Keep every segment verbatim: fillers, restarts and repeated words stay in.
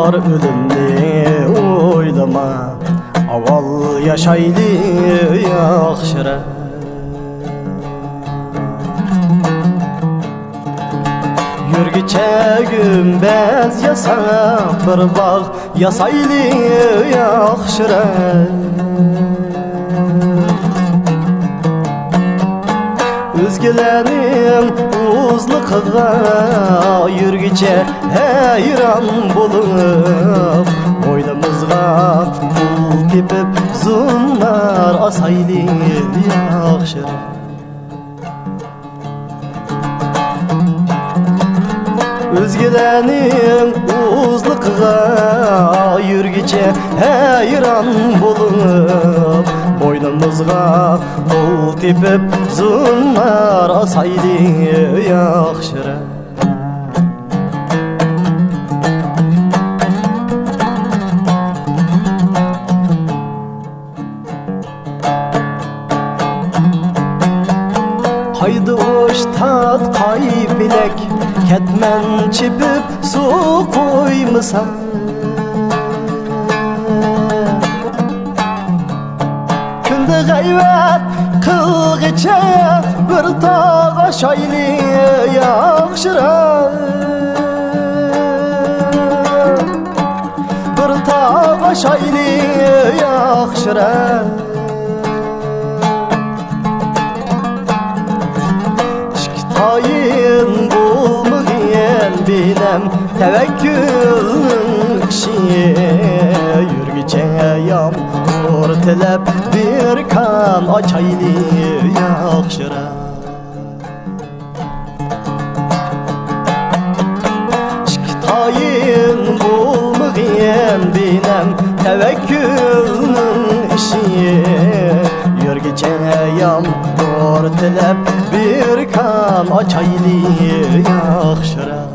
ئۆلۈمنى ئويلىما، ئاۋۋال ياشايلى ياخشىراق. يۈرگىچە گۈمبەز ياساپ، بىر باغ ياسايلى ياخشىراق. ئۆزگىلەرنىڭ ئۇزلۇقىغا يۈرگىچە ھەيران بولۇپ، بوينىمىزغا پۇل تېپىپ زۇننار ئاسايلى ياخشىراق. ئۆزگىلەرنىڭ ئۇزلۇقىغا يۈرگىچە ھەيران بولۇپ، بوينىمىزغا پۇل تېپىپ زۇننار ئاسايلى ياخشىراق. قايدا ئۇچ تارتقاي پېلەك، كەتمەن چېپىپ سۇ قۇيمىسا. كۈندە غەيۋەت قىلغىچە بىر تاغ ئاشايلى ياخشىراق. بىر تاغ ئاشايلى ياخشىراق. ئىككى تايىن بولمىغىن بىلەم تەۋەككۈلنىڭ ئىشى. يۈرگىچە يامغۇر تىلەپ بىر كان ئاچايلى ياخشىراق. ئىككى تايىن بولمىغىن بىلەم تەۋەككۈلنىڭ ئىشى. يۈرگىچە يامغۇر تىلەپ بىر كان ئاچايلى ياخشىراق.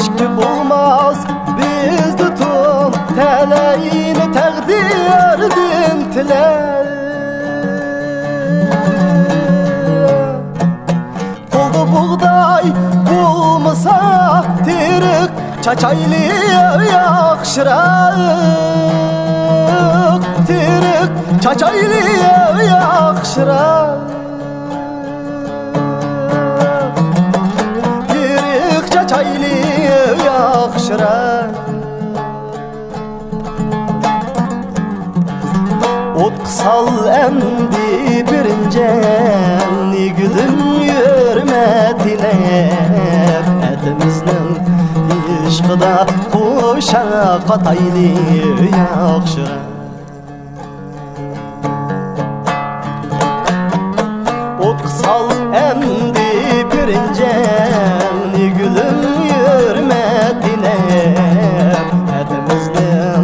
ئىككى بولماس بىزدە تۇڭ، تەلەينى تەقدىردىن تىلە. قولدا بۇغداي بولمىسا، تېرىق چاچايلى ياخشىراق. تېرىق چاچايلى ياخشىراق. تېرىق چاچايلى ياخشىراق. ئوتقا سال ئەمدى بىرىنجەڭنى، گۈلۈم، يۈرمە تىنىپ. ئەتىمىزنىڭ ئىشقىدا قوشاق قاتايلى ياخشىراق. ئوتقا سال ئەمدى بىرىنجەڭنى، گۈلۈم، يۈرمە تىنىپ. ئەتىمىزنىڭ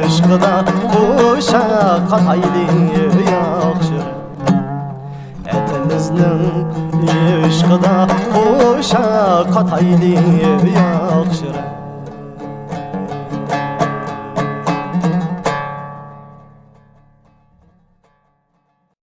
ئىشقىدا قوشاق قاتايلى ياخشىراق. ئەتىمىزنىڭ ئىشقىدا قوشاق قاتايلى ياخشىراق.